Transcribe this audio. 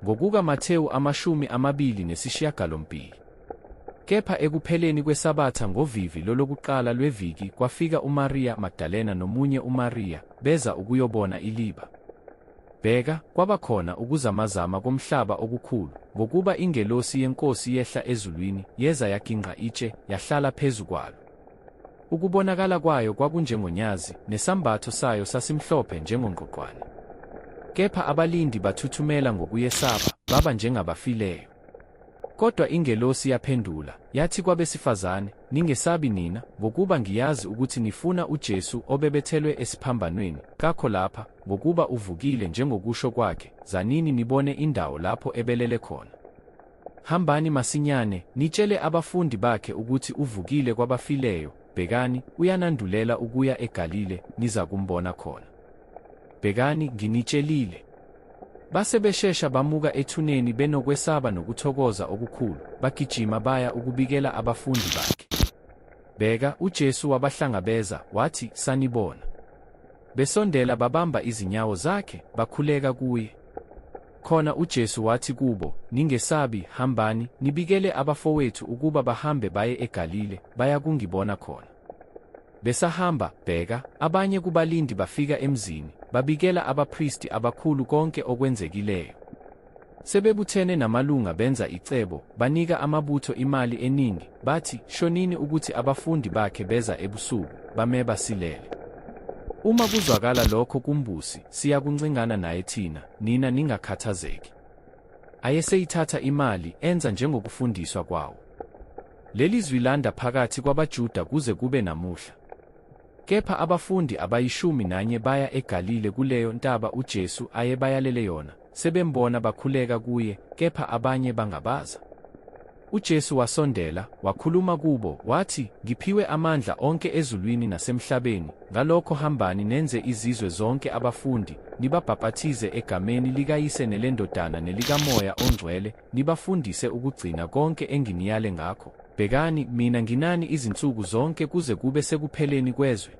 Ngokuka Mathewu 28. Kepha ekupheleni kweSabatha ngovivi lolokuqala lweviki kwafika uMariya Magdalena nomunye uMariya, beza ukuyobona iliba. Bheka, kwaba khona ukuzamazama komhlaba okukhulu, ngokuba ingelosi yeNkosi yehla ezulwini, yeza yagingqa itshe, yahlala phezu kwalo. Ukubonakala kwayo kwakunjengonyazi, nesambatho sayo sasimhlophe njengongqoqwane. Kepha abalindi bathuthumela ngokuyesaba, baba njengabafileyo. Kodwa ingelosi yaphendula, yathi kwabesifazane, Ningesabi nina, ngokuba ngiyazi ukuthi nifuna uJesu obebethelwe esiphambanweni, kakho lapha, ngokuba uvukile njengokusho kwakhe, zanini nibone indawo lapho ebelele khona. Hambani masinyane, nitshele abafundi bakhe ukuthi uvukile kwabafileyo, bhekani, uyanandulela ukuya eGalile, nizakumbona khona. Bhekani, nginitshelile. Base beshesha bamuka ethuneni benokwesaba nokuthokoza okukhulu, bagijima baya ukubikela abafundi bakhe. Bheka, uJesu wabahlangabeza, wathi, Sanibona. Besondela babamba izinyawo zakhe, bakhuleka kuye. Khona uJesu wathi kubo, Ningesabi, hambani, nibikele abafowethu ukuba bahambe baye eGalile, bayakungibona khona. Besahamba, bheka, abanye kubalindi bafika emzini, babikela abapristi abakhulu konke okwenzekileyo. Sebebuthene namalunga benza icebo, banika amabutho imali eningi, bathi, Shonini ukuthi abafundi bakhe beza ebusuku, bameba silele. Uma kuzwakala lokho kumbusi, siyakuncingana naye thina, nina ningakhathazeki. Ayeseyithatha imali, enza njengokufundiswa kwawo. Leli zwi landa phakathi kwabaJuda kuze kube namuhla. Kepha abafundi abayishumi nanye baya eGalile kuleyo ntaba uJesu ayebayalele yona, sebembona bakhuleka kuye, kepha abanye bangabaza. UJesu wasondela, wakhuluma kubo, wathi, Ngiphiwe amandla onke ezulwini nasemhlabeni, ngalokho hambani nenze izizwe zonke abafundi, nibabhapathize egameni likaYise neleNdodana nelikaMoya oNgcwele, nibafundise ukugcina konke enginiyale ngakho. Bhekani, mina nginani izinsuku zonke kuze kube sekupheleni kwezwe.